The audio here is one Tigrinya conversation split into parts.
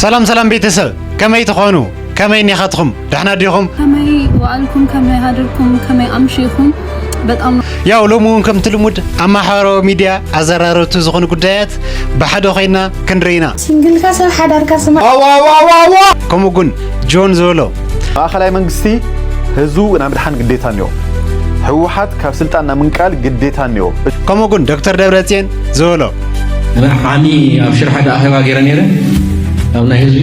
ሰላም ሰላም ቤተሰብ፣ ከመይ ትኾኑ? ከመይ እኒኻትኹም? ደሕና ዲኹም? ከመይ ውዓልኩም? ከመይ ሃደርኩም? ከመይ ኣምሺኹም? በጣም ያው ሎሚ እውን ከምቲ ልሙድ ኣብ ማሕበራዊ ሚድያ ኣዘራረብቲ ዝኾኑ ጉዳያት ብሓደ ኮይና ክንርኢ ኢና። ሲንግልካ ሰብ ሓዳርካ ስማ ከምኡ ግን ጆን ዝበሎ ማእኸላይ መንግስቲ ህዝቡ ናብ ምድሓን ግዴታ እኒኦ። ህወሓት ካብ ስልጣን ናብ ምንቃል ግዴታ እኒኦ። ከምኡ ግን ዶክተር ደብረፅዮን ዝበሎ ዓሚ ኣብ ሽርሓ ደኣ ኣኼባ ገይረ ነይረ። ኣብ ናይ ህዝቢ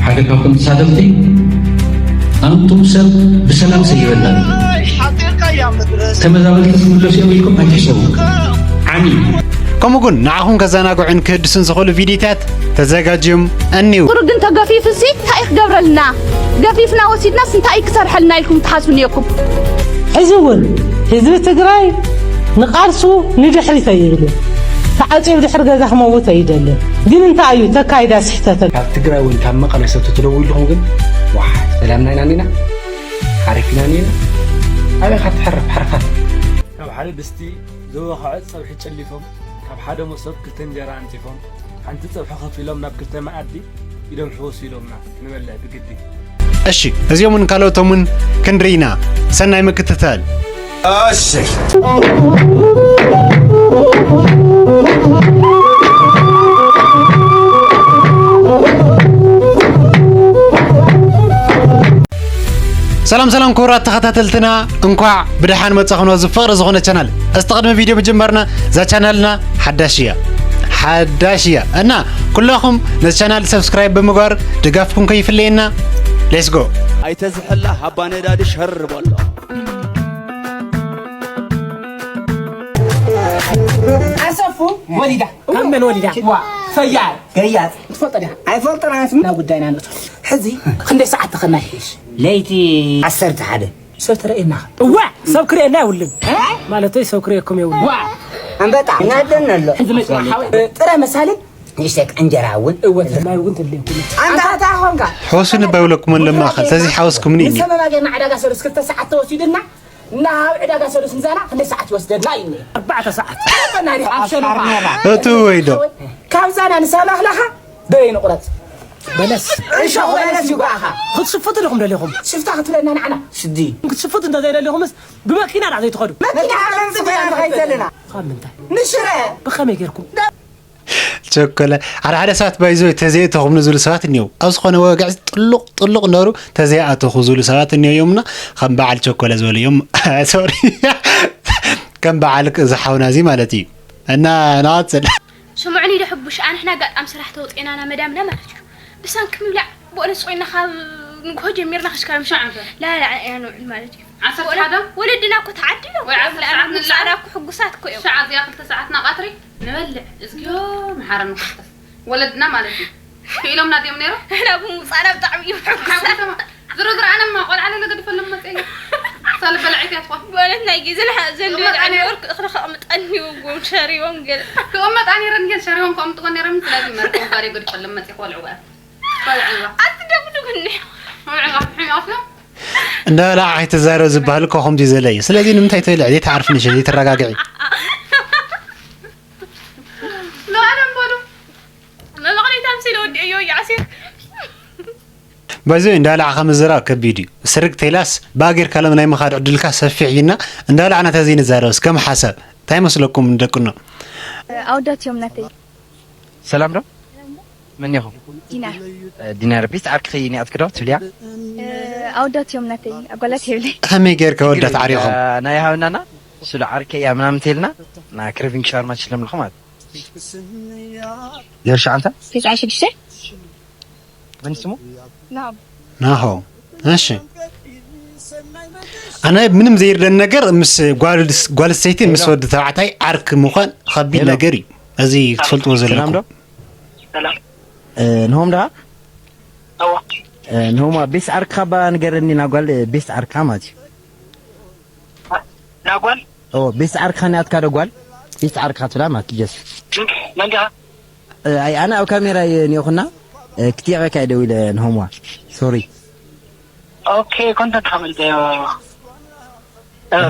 ሓደ ካብቶም ተሳተፍቲ ኣንቱም ሰብ ብሰላም ሰይበና ተመዛበልቲ ትምለሱ እዮም ኢልኩም ኣይትሕሰቡ። ዓሚ ከምኡ ግን ንዓኹም ከዘናግዑን ክህድሱን ዝኽእሉ ቪዲዮታት ተዘጋጅዮም እኒው። ቁሩብ ግን ተገፊፉ ሲ እንታይ እዩ ክገብረልና? ገፊፍና ወሲድናስ እንታይ እዩ ክሰርሐልና ኢልኩም ትሓስቡ ነይርኩም? ሕዚ እውን ህዝቢ ትግራይ ንቓልሱ ንድሕሪት ኣይብልን። ተዓፅዩ ኣብ ድሕሪ ገዛ ክመውት ኣይደልን። ግን እንታይ እዩ ተካይዳ ስሕተተ? ካብ ትግራይ እውን ካብ መቐለ ሰብ ተትደውልኹም ግን ዋሓ ሰላምና ኢና ኒና ሓሪፍና ኒና ኣበይ ካብ ትሕርፍ ሓርፋት ካብ ሓደ ድስቲ ዝወኸዐ ፀብሒ ጨሊፎም ካብ ሓደ መሶብ ክልተ እንጀራ ኣንፂፎም ሓንቲ ፀብሒ ከፊሎም ናብ ክልተ መኣዲ ኢዶም ሕወሱ ኢሎምና ክንበልዕ ብግዲ። እሺ እዚኦምን ካልኦቶምን ክንርኢና ሰናይ ምክትታል። እሺ ሰላም ሰላም ክቡራት ተኸታተልትና እንኳዕ ብደሓን መጻኹም ኣብዚ ፍቕሪ ዝኾነ ቻናል። እስቲ ቅድሚ ቪድዮ ምጅማርና እዛ ቻናልና ሓዳሽ እያ ሓዳሽ እያ እና ኩላኹም ነዚ ቻናል ሰብስክራይብ ብምግባር ድጋፍኩም ከይፍለየና። ሌትስ ጎ። ኣይተዝሕላ ሃባ ነዳዲ ሸር በሎ። ኣሰፉ ወሊዳ ካብ መን ወሊዳ? ዋ ፈያል ገያጽ ትፈልጦ ዲኻ? ኣይፈልጦን ኣነስ ናብ ጉዳይና ንእቶ። ሕዚ ክንደይ ሰዓት ተኸናይ? ለይቲ ዓሰርተ ሓደ ሰብ ተረእየና። እዋ ሰብ ክርእየና የብሉን ማለተይ ሰብ ክርእየኩም የብሉን። ዋ ኣንበጣ ይናደን ኣሎ። ሕዚ መጽዋ ሓወይ ጥረ መሳልን ንእሽተይ እንጀራ እውን እወ ማይ እውን ተድልየኩም። ኣንታ እንታይ ኾንካ? ሕወሱኒ ባይብለኩምን ለማኸ ተዚ ሓወስኩምኒ እኒ። ንሰመማ ጌርና ዕዳጋ ሰሉስ ክልተ ሰዓት ተወሲዱና ናብ ዕዳጋ ሰሉስ ንዛና ክንደይ ሰዓት ይወስደና እዩ እኒ? ኣርባዕተ ሰዓት። ኣፈና ዲ ኣብ ሸነኻ። እቲ ወይ ዶ? ካብ ዛና ንሳማኽላኻ በይ ንቑረጽ። በለስ። እሾኽ በለስ ይጓኻ። ክትሽፍቱ ዲኹም ደሊኹም? ሽፍታ ክትብለና ንዓና? ስዲ። ክትሽፍቱ እንተ ዘይደሊኹምስ ብመኪና ዳ ዘይትኸዱ? መኪና ሓረን ጽፈያ ንኸይድ ዘለና። ካብ ምንታይ? ንሽረ። ብኸመይ ጌርኩም? ቸኮለ ሓደ ሓደ ሰባት ባይዞ ተዘይኣተኹም ዝብሉ ሰባት እኒው ኣብ ዝኾነ ወግዕ ጥሉቕ ጥሉቕ ነሩ ተዘይኣተኹ ዝብሉ ሰባት እኒው እዮምና ከም በዓል ቸኮለ ዝበሉ እዮም። ሶሪ ከም በዓል ዝሓውና እዚ ማለት እዩ። እና ናዋፅል ስምዑኒ ዶ ሕቡሽ ኣንሕና ኣጋጣሚ ስራሕ ተውፅኤናና መዳምና ማለት እዩ ብሳንኪ ምብላዕ ብእውነት ስቆይና ካብ ንግሆ ጀሚርና ክሽካር ምሻ ላላ ኢና ንውዕል ማለት እዩ ዓሰርተ ሓደ ወለድና እኮ ተዓዲሎም ወይ ዓሰርተ ሰዓት ንላዕሊ እኮ ሕጉሳት እኮ እዮም ሻዓ እዚኣ ክልተ ሰዓትና ቀትሪ ንበልዕ እዝግዮ መሓረኒ ክርስቶስ ወለድና ማለት እዩ ክኢሎምና ድዮም ነይሮም ናብ ምውፃና ብጣዕሚ እዮም ሕጉሳት ዝሮ ዝረኣነማ ቆልዓ ለለ ገዲፈሎም መፅአ ሳለ በላዒት እያ ትኾን በእውነት ናይ ግዜ ንሓዘን ዝበልዓ ነበርኩ እኽሊ ከቕምጠኒ ይውጉም ሸሪቦም ገለ ክቕመጣ ነይረን ግን ሸሪቦም ከቕምጥዎ ነይሮም ስለዚ መርቆም ባሪ ገዲፈሎም መፅአ ክበልዕዋ በልዕዋ ኣቲ ደብዱግኒ በልዕዋ ሕሚቐትሎም እንዳበላ ኣይትዛረብ ዝበሃል እኮ ከምዚ ዘለ እዩ ስለዚ ንምንታይ ትበልዕ ዘይትዓርፊ ንሽ ዘይትረጋግዒ ንባዕሎም በሉ መመቕነይታ ምሰለ ወዲኦዮ ይዓሲር በዚ እንዳበላዕኻ ምዝራብ ከቢድ እዩ ስርግ ቴላስ ብኣጌርካ ሎም ናይ ምኻድ ዕድልካ ሰፊሕ እዩና እንዳበላዕና ተዘይንዛረብስ ከም ሓሳብ እንታይ መስለኩም ንደቅኖ ኣወዳት እዮም ናተይ ሰላም ዶ መን ኢኹም ዲናር ዲናር ቤት ዓርኪ ኸይኒ ኣትክዶ ትብልያ ኣወዳት እዮም ናተይ ኣጓላት የብለይ ከመይ ጌርካ ወዳት ዓሪኹም ናይ ሃብናና ስሉ ዓርከይ እያ ምናምን ተልና ና ክረቪንግ ሻርማ ችለምልኹ ማለት ነርሻ ዓንታ ተስዓ ሽዱሽተ መን ስሙ ናሆ እሺ ኣነ ምንም ዘይርደን ነገር ምስ ጓል ሰይቲ ምስ ወዲ ተባዕታይ ዓርክ ምዃን ከቢድ ነገር እዩ እዚ ክትፈልጥዎ ዘለኩም ንሆም ደኣ ንሆማ ቤስ ዓርካ ባ ንገረኒ ናጓል ቤስ ዓርካ ማለት እዩ ናጓል ቤስ ዓርካ ናትካ ደጓል ቤስ ዓርካ ትላ ማለት ጀስ መንዲኻ ኣይ ኣነ ኣብ ካሜራ እየ ኒኹና ክቲቐካ እየ ደው ኢለ ንሆምዋ ሶሪ ኦኬ ኮንተንት ሓመልጠዮ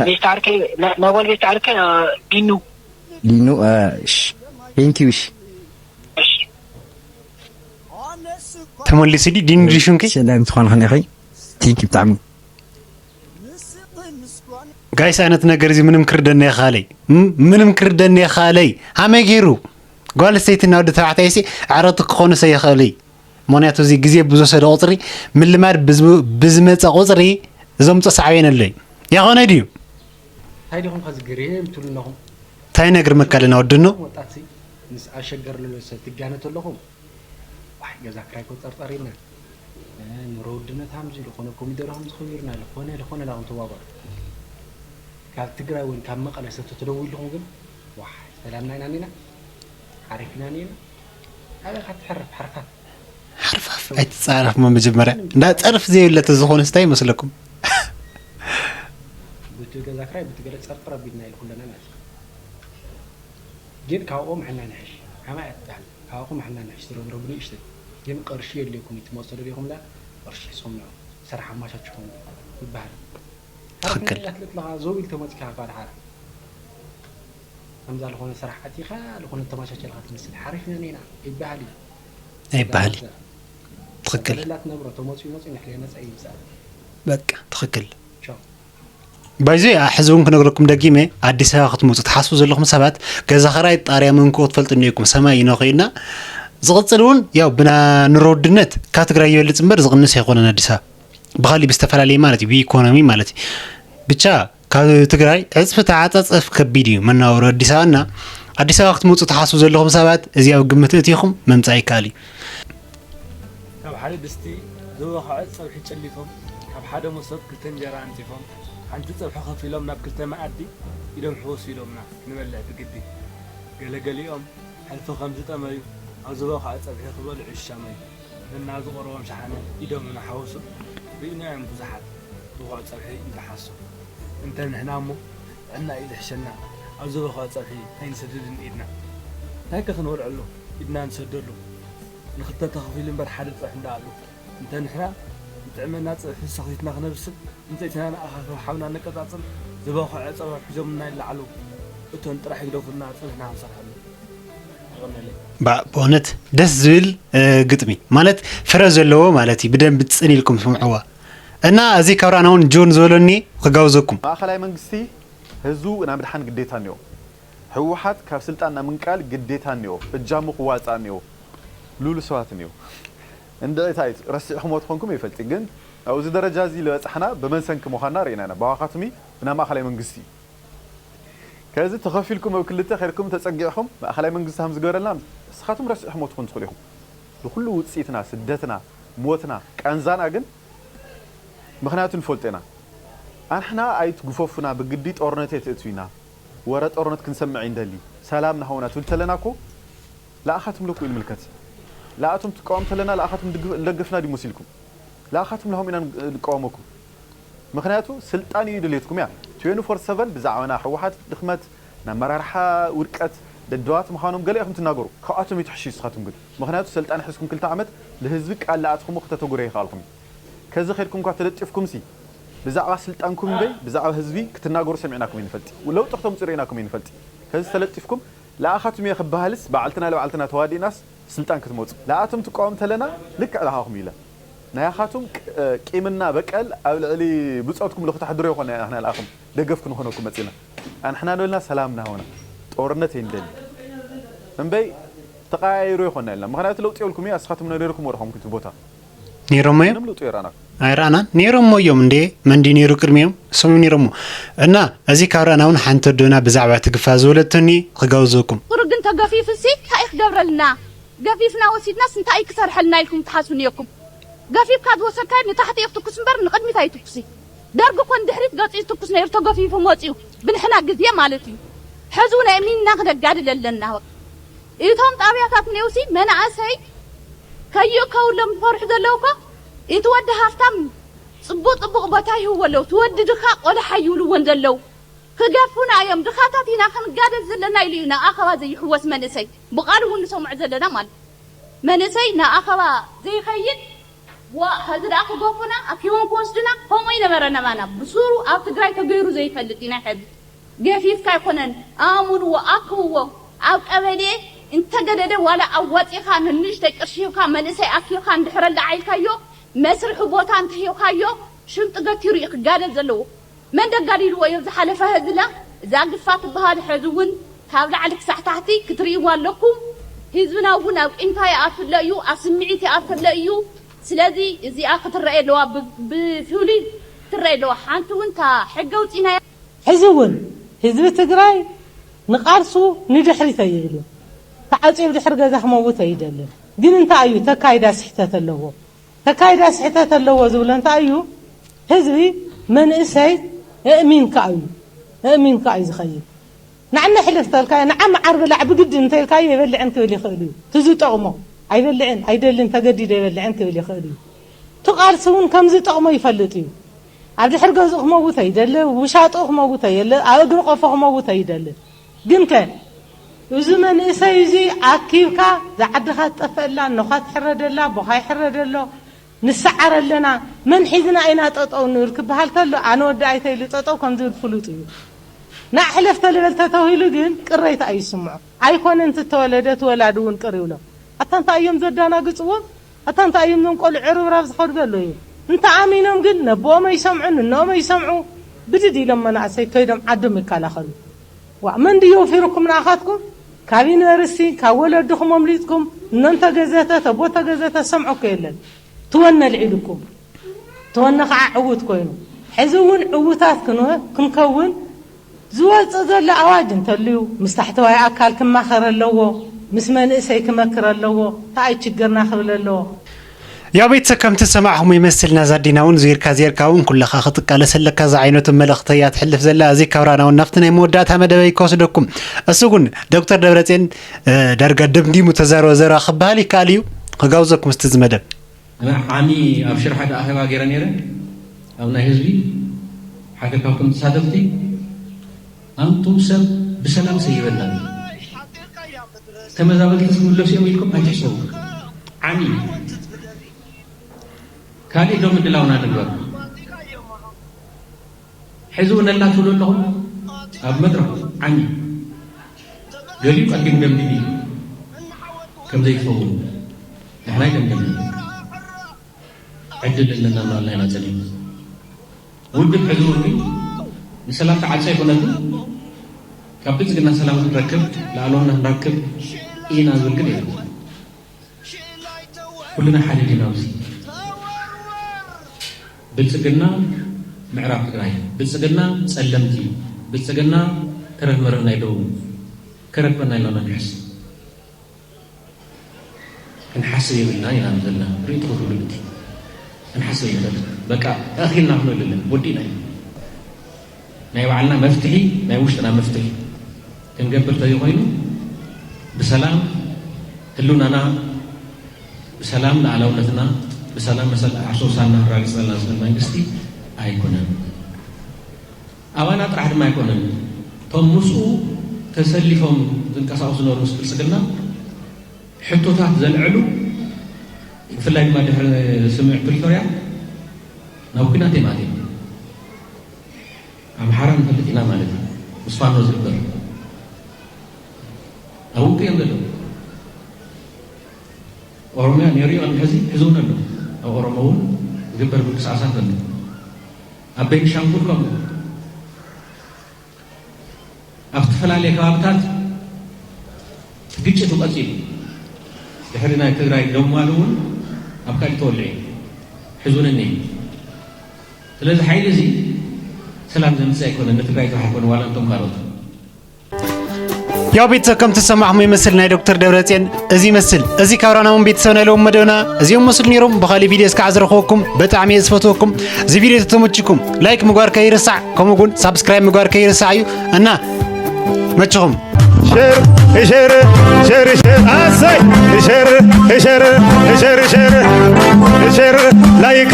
ቤስት ዓርከይ ናጓል ቤስት ዓርከይ ሊኑ ሊኑ ቴንኪዩ እሺ ተመሊሱ ድዩ ዲንዲ ሽንኪ? ሸላም ትኾን ኸን ኢኺ። ቲንክ ብጣዕሚ ጋይስ፣ ኣይነት ነገር እዚ ምንም ክርደኒ የኻለይ። ምንም ክርደኒ የኻለይ። ሃመይ ገይሩ ጓል ስተይትና ወዲ ተባዕታይ ሲ ዕረቱ ክኾኑ ሰ ይኽእልይ። ምክንያቱ እዚ ግዜ ብዝወሰደ ቁፅሪ ምልማድ ብዝመፀ ቁፅሪ እዞም ፀሳዕበ የነለይ ያኾነ ድዩ? እንታይ ዲኹም ከዚ ግርም ትብሉ ኣለኹም? እንታይ ነግር መካለና ወድኖ? ወጣት ምስ ኣሸገር ልሎ ሰብ ትጋነ ተለኹም ዋሕ ገዛ ክራይ ኮ ጸርጸር ኢልና ኑሮ ውድነት ሃምዚ ዝኾነ ኮሚደሮ ሃምዚ ኮይርና ዝኾነ ዝኾነ ላኹም ተዋባዕ ካብ ትግራይ እውን ካብ መቐለ ሰብ ተተደዊልኹም ግን ዋሕ ሰላምና ኢና ኒና ሓሪፍና ኒና ኣበይ ካብ ትሕርፍ ሓርፋፍ ሓርፋፍ ኣይትፃረፍ ሞ መጀመርያ እንዳ ፀርፍ ዘይብለ ተዝኾነ ስታይ ይመስለኩም ብቲ ገዛ ክራይ ብቲ ገለ ጸርጸር ኣቢልና ኢሉ ኩለና ማለት እዩ ግን ካብኦም ሕና ንሕሽ ሓማይ ኣትበሃል ካብኹም ሕና ንሕሽ ዝረብረቡ ንእሽተይ ግን ቅርሺ የድልየኩም እዩ ትመፅኡ ደሊኹም ዳ ቅርሺ ሒዝኩም ንዑ ስራሕ ኣማቻችኹም ይበሃል ትኽክል ትልጥለኻ ዘው ኢል ተመፅካ ኳ ድሓር ከምዛ ዝኾነ ስራሕ ኣቲኻ ዝኾነ ተመቻቸልካ ትመስል ሓሪፍና ኔና ይበሃል እዩ ኣይበሃል እዩ ትኽክል ላ ትነብሮ ተመፅኡ መፅኡ ንሕልዮ ነፃ እዩ ምሳል በቃ ትኽክል ቻው ባይዘ ሕዚ እውን ክነግረኩም ደጊመ ኣዲስ ኣበባ ክትመፁ ትሓስቡ ዘለኹም ሰባት ገዛ ኸራይ ጣርያ መንክኦ ትፈልጡ እኒኩም ሰማይ ይነኽእና ዝቕፅል እውን ያው ብና ኑሮ ውድነት ካብ ትግራይ ይበልፅ እምበር ዝቕንስ ኣይኮነን ኣዲስ ኣበባ ብኻሊእ ብዝተፈላለየ ማለት እዩ ብኢኮኖሚ ማለት እዩ ብቻ ካብ ትግራይ ዕፅፊ ተዓፃፀፍ ከቢድ እዩ መናበሩ ኣዲስ ኣበባ እና ኣዲስ ኣበባ ክትመፁ ትሓስቡ ዘለኹም ሰባት እዚ ኣብ ግምት እቲኹም ምምፃእ ይከኣል እዩ ካብ ሓደ ድስቲ ዝበኸዐ ፀብሒ ጨሊፎም ካብ ሓደ መሶብ ክልተ እንጀራ ኣንፂፎም ሓንቲ ፀብሒ ከፊሎም ናብ ክልተ መኣዲ ኢዶም ሕወሱ ኢሎምና ክንበልዕ ብግዲ። ገለገሊኦም ሕልፊ ከም ዝጠመዩ ኣብ ዝበኸዐ ፀብሒ ክበልዑ ይሻመዩ። ነናብ ዝቐረቦም ሸሓነ ኢዶም እናሓወሱ ርኢናዮም ብዙሓት ብቑዕ ፀብሒ እንትሓሱ። እንተ ንሕና እሞ ጥዕና እዩ ዝሕሸና ኣብ ዝበኸዐ ፀብሒ ኣይንሰድድን ኢድና። እንታይከ ክንበልዐሉ ኢድና ንሰደሉ። ንኽልተ ተኸፊሉ እምበር ሓደ ጸብሒ እንዳ ኣሉ እንተ ንሕና ንጥዕመና ጸብሒ ሰኺትና ክነብስል ዕንጸይትና ንኣኻኽብ ሓውና ነቀጻጽል ዝበኾዐ ጸብሖም ሒዞምልና ይለዓሉ እቶን ጥራሕ ይግደፉልና ጸብሕና ክንሰርሐሉ። የቐንየለይ። ብእውነት ደስ ዝብል ግጥሚ ማለት ፍረ ዘለዎ ማለት እዩ ብደንብ ፅን ኢልኩም ስምዕዋ እና እዚ ካብ ራእና እውን ጆን ዝበለኒ ክጋብዘኩም ማእኸላይ መንግስቲ ህዝቡ ናይ ምድሓን ግዴታ እኒኦ ህወሓት ካብ ስልጣን ናይ ምንቃል ግዴታ እኒኦ እጃሙ ክዋፃእ እኒኦ ሉሉ ሰባት እኒኦ እንድዒ እንታይ ረሲዕኹሞ ትኾንኩም ይፈልጢ ግን ኣብዚ ደረጃ እዚ ዝበፃሕና ብመን ሰንኪ ምዃንና ርኢና ኢና ብኣኻትሚ ብናይ ማእኸላይ መንግስቲ እዩ ከዚ ተኸፊልኩም ኣብ ክልተ ኸድኩም ተፀጊዕኹም ማእኸላይ መንግስቲ ከም ዝገበረልና ንስኻትም ረሲዕኹሞ ትኾን ትኽእሉ ኢኹም ንኹሉ ውፅኢትና ስደትና ሞትና ቃንዛና ግን ምኽንያቱ ንፈልጦ ኢና ኣንሕና ኣይትግፈፉና ብግዲ ጦርነት እየ ተእትዊና ወረ ጦርነት ክንሰምዕ ኣይንደሊ ሰላም ንሃውና ትብል ተለና እኮ ለኣኻትም ለኩ ይንምልከት ለኣቶም ትቃወም ተለና ለኣኻትም ንደግፍና ድዩ መሲልኩም ለኣኻትም ለሃም ኢና ንቃወመኩም ምኽንያቱ ስልጣን እዩ ድልየትኩም እያ twenty-four seven ብዛዕባና ህወሓት ድኽመት ናመራርሓ ውድቀት ደደዋት ምዃኖም ገለ ኢኹም ትናገሩ ካብኣቶም እዩ ትሕሹ ንስኻትኩም ግን ምኽንያቱ ስልጣን ሕዝኩም ክልተ ዓመት ንህዝቢ ቃል ለኣትኹሞ ክተተጉረ ይኽኣልኩም እዩ ከዚ ኸድኩም እኳ ተለጢፍኩም ሲ ብዛዕባ ስልጣንኩም እምበይ ብዛዕባ ህዝቢ ክትናገሩ ሰሚዕናኩም ይንፈልጢ ለውጢ ክተምፅኡ ርኢናኩም ይንፈልጢ ከዚ ተለጢፍኩም ለኣኻትም እየ ክበሃልስ በዓልትና ለበዓልትና ተዋዲእናስ ስልጣን ክትመፁ ለኣቶም ትቃወም ተለና ልክዕ ለኻኹም ኢለ ናያኻትም ቂምና በቀል ኣብ ልዕሊ ብፆትኩም ልክተሕድሮ ይኮና ኢና ንኣኹም ደገፍ ክንኾነኩም መፂና ኣንሕና ንበልና ሰላም ናሆና ጦርነት ኣይንደሊ እምበይ ተቃያይሩ ይኮና ኢልና ምክንያቱ ለውጢ የብልኩም እዩ ኣስኻትም ነይርኩም ወርሖም ክቲ ቦታ ነይሮሞ እዮም ምንም ለውጢ የራና ኣይረኣናን ነይሮሞ እዮም እንዴ መንዲ ነይሩ ቅድሚኦም እሶም ነይሮሞ እና እዚ ካብ ረኣና እውን ሓንቲ ኣዶና ብዛዕባ እቲ ግፋ ዝበለቶኒ ክጋብዘኩም ቁሩ ግን ተገፊፉ ሲ እንታይ ክገብረልና ገፊፍና ወሲድናስ እንታይ እዩ ክሰርሐልና ኢልኩም ትሓስቡ ነይርኩም? ገፊፍካ ዝወሰድካዮ ንታሕቲ እዩ ክትኩስ እምበር ንቕድሚት ኣይትኩሲ። ደርጊ እኮ ንድሕሪት ገፂኡ ዝትኩስ ነይሩ ተገፊፉ መፂኡ ብንሕና ግዜ ማለት እዩ። ሕዚ እውን ኣእሚንና ክነጋድል ኣለና። እቶም ጣብያታት እኒኦሲ መናእሰይ ከይእከቡሎም ዝፈርሑ ዘለዉ እኮ እቲ ወዲ ሃፍታም ፅቡቕ ፅቡቕ ቦታ ይህብዎ ኣለዉ። እቲ ወዲ ድኻ ቆላሓ ይብልዎ ዘለዉ። ክገፉና እዮም ድኻታት ኢና ክንጋደል ዘለና ኢሉ እዩ ናብ ኣኸባ ዘይሕወስ መንእሰይ ብቓሉ እውን ንሰምዖ ዘለና ማለት እዩ መንእሰይ ናብ ኣኸባ ዘይኸይድ ዋእ ኸዚ ደኣ ክገፉና ኣኪቦም ክወስዱና ከምኡ ኣይነበረን ኣባና ብሱሩ ኣብ ትግራይ ተገይሩ ዘይፈልጥ እዩ ናይ ሕዚ ገፊፍካ ኣይኮነን ኣእምንዎ ኣክብዎ ኣብ ቀበሌ እንተገደደ ዋላ ኣዋጺኻ ንንእሽተይ ቅርሺ ሂብካ መንእሰይ ኣኪብካ እንድሕረ ደኣ ኢልካዮ መስርሒ ቦታ እንተሂብካዮ ሽምጡ ገቲሩ እዩ ክጋደል ዘለዎ። መን ደጋዲልዎ እዮም ዝሓለፈ ህዝብና? እዛ ግፋ ትበሃል ሕዚ እውን ካብ ላዕሊ ክሳዕ ታሕቲ ክትርእይዋ ኣለኩም። ህዝብና እውን ኣብ ቂምታ ይኣትለ እዩ፣ ኣብ ስምዒት ይኣትለ እዩ። ስለዚ እዚኣ ክትረአ ኣለዋ፣ ብ- ብፍሉይ ክትረአ ኣለዋ። ሓንቲ እውን እታ ሕገ ኣውፂእናያ። ሕዚ እውን ህዝቢ ትግራይ ንቓልሱ ንድሕሪት ኣይብል እዩ። ተዓፅዩ ኣብ ድሕሪ ገዛ ክመውት ኣይደልን። ግን እንታይ እዩ ተካይዳ ስሕተት ኣለዎ። ተካይዳ ስሕተት ኣለዎ ዝብሎ እንታይ እዩ? ህዝቢ መንእሰይ እእሚንካ እዩ እእሚንካ እዩ ዝኸይድ። ንዓና ሕለፍ ተልካዮ ንዓ መዓር ብላዕ ብግዲ እንተልካዮ የበልዕን ክብል ይኽእል እዩ። ትዝጠቕሞ ኣይበልዕን ኣይደልን ተገዲደ የበልዕን ክብል ይኽእል እዩ። ትቓልሲ እውን ከም ዝጠቕሞ ይፈልጥ እዩ። ኣብ ድሕሪ ገዝኡ ክመውት ኣይደሊ፣ ውሻጥኡ ክመውት ኣየለ፣ ኣብ እግሪ ቆፎ ክመውት ኣይደሊ። ግንከ እዚ መንእሰይ እዚ ኣኪብካ ዝዓድኻ ትጠፈላ፣ እኖኻ ትሕረደላ፣ ኣቦኻ ይሕረደሎ፣ ንሰዓር ኣለና፣ መን ሒዝና ኢና ጠጠው ንብል ክበሃል ተሎ ኣነ ወዲ ኣይተ ኢሉ ጠጠው ከም ዝብል ፍሉጥ እዩ። ንኣሕለፍ ተልበል ተተውሂሉ ግን ቅሬታ እዩ ዝስምዖ። ኣይኮነን እቲ ተወለደ እቲ ወላዲ እውን ቅር ይብሎ። ኣታ እንታይ እዮም ዘዳናግፅዎም? ኣታ እንታይ እዮም ዞም ቆልዑ ዕርብራብ ዝኸዱ ዘለዉ? እንተ ኣሚኖም ግን ነቦኦም ኣይሰምዑ ንኖኦም ኣይሰምዑ። ብድድ ኢሎም መናእሰይ ከይዶም ዓዶም ይከላኸሉ። ዋ መን ድዩ ወፊሩኩም ንኣኻትኩም? ካብ ዩኒቨርሲቲ ካብ ወለድኹም ኣምሊጥኩም እኖ እንተገዘተ ተቦ ተገዘተ ዝሰምዖ እኮ የለን። ትወነ ኣልዒሉኩም። ተወነ ከዓ ዕውት ኮይኑ ሕዚ እውን ዕውታት ክንከውን ዝወፅእ ዘሎ ኣዋጅ እንተልዩ ምስ ታሕተዋይ ኣካል ክማኸር ኣለዎ፣ ምስ መንእሰይ ክመክር ኣለዎ፣ እንታይ ችግርና ክብል ኣለዎ። ያው ቤተሰብ ከምቲ ዝሰማዕኹሞ ይመስል ናዛ ኣዴና እውን ዙይርካ ዜርካ እውን ኩለኻ ክትቃለስ ኣለካ ዝዓይነቱ መልእኽቲ እያ ትሕልፍ ዘላ። እዚ ካብራና እውን ናብቲ ናይ መወዳእታ መደበይ ክወስደኩም። እሱ ግን ዶክተር ደብረፅዮን ዳርጋ ደምዲሙ ተዛረቦ ዘረባ ክበሃል ይከኣል እዩ። ክጋብዘኩም እስቲ እዚ መደብ። ዓሚ ኣብ ሽረ ሓደ ኣኼባ ገይረ ነይረ ኣብ ናይ ህዝቢ ሓደ ካብቶም ተሳተፍቲ ኣንቱም ሰብ ብሰላም ሰይበና ተመዛበልቲ ዝምለሱ እዮም ኢልኩም ኣይትሕሰቡ። ዓሚ ካሊእ ዶ ምድላውና ንግበር። ሕዚ እውን ኣላ ትብሉ ኣለኹም ኣብ መድረኽ ዓሚ ገሊኡ ቀዲም ደምዲም እዩ ከም ዘይትኸውን ንሕና ይደምደም ዕድል ኣለና እናበልና ኢና ፀኒሕና። ውድብ ሕዚ እውን ግን ንሰላም ተዓፀ ኣይኮነትን ካብ ብልፅግና ሰላም ክንረክብ ላዕለውና ክንረክብ ኢና ዝብል ግን የለን። ኩልና ሓደ ዲና ኣብዚ ብልፅግና ምዕራብ ትግራይ ብልፅግና ፀለምቲ ብልፅግና ተረፍ መረፍ ናይ ደቡብ ከረክበና ኢልና ንሕስ ክንሓስብ የብልና ኢና ዘለና ርእይቶ ክብሉ እቲ ክንሓስብ ይኽእል በቃ ተኣኺልና ክንብል ኣለና ወዲእና ኢና ናይ ባዕልና መፍትሒ ናይ ውሽጥና መፍትሒ ክንገብር ተዘይኮይኑ ብሰላም ህልውናና ብሰላም ሉዓላውነትና ብሰላም መሰል ኣሶሳና ክራግፀልና ዝኽእል መንግስቲ ኣይኮነን። ኣባና ጥራሕ ድማ ኣይኮነን እቶም ምስኡ ተሰሊፎም ዝንቀሳቀሱ ዝነበሩ ምስ ብልፅግና ሕቶታት ዘልዐሉ ብፍላይ ድማ ድሕሪ ስምምዕ ፕሪቶርያ ናብ ኲናት እዮም ኣትዮም። ኣምሓራ ንፈልጥ ኢና ማለት እዩ ምስ ፋኖ ዝግበር ኣብ ውግእ እዮም ዘለዉ። ኦሮሚያ ነይሩ እዩ ቅድሚ ሕዚ ሕዚ እውን ኣሎ። ኣብ ኦሮሞ እውን ዝግበር ምንቅስቃሳት ኣሎ። ኣብ ቤኒሻንጉል ከምኡ ኣብ ዝተፈላለየ ከባብታት ግጭት ቀፂሉ ድሕሪ ናይ ትግራይ ደምዋል እውን ኣብ ካልእ ተወልዑ እዩ ሕዚ እውን እኒሀ። ስለዚ ሓይሊ እዚ ሰላም ዘምፅእ ኣይኮነን ንትግራይ ጥራሕ ኣይኮነ ዋላ እንቶም ካልኦት ያው ቤተሰብ ከም ትሰማዕኹም ይመስል ናይ ዶክተር ደብረፅዮን እዚ ይመስል እዚ ካብ ራናውን ቤተሰብ ናይ ሎም መደብና እዚኦም መስሉ ነይሮም ብኻሊእ ቪድዮ እስካዕ ዝረኽበኩም ብጣዕሚ እየ ዝፈትወኩም እዚ ቪድዮ ተተመችኩም ላይክ ምግባር ከይርሳዕ ከምኡ እውን ሳብስክራይብ ምግባር ከይርሳዕ እዩ እና መችኹም ሸር ሸር ሸር ሸር ኣሰይ ሸር ሸር ሸር ሸር ሸር ላይክ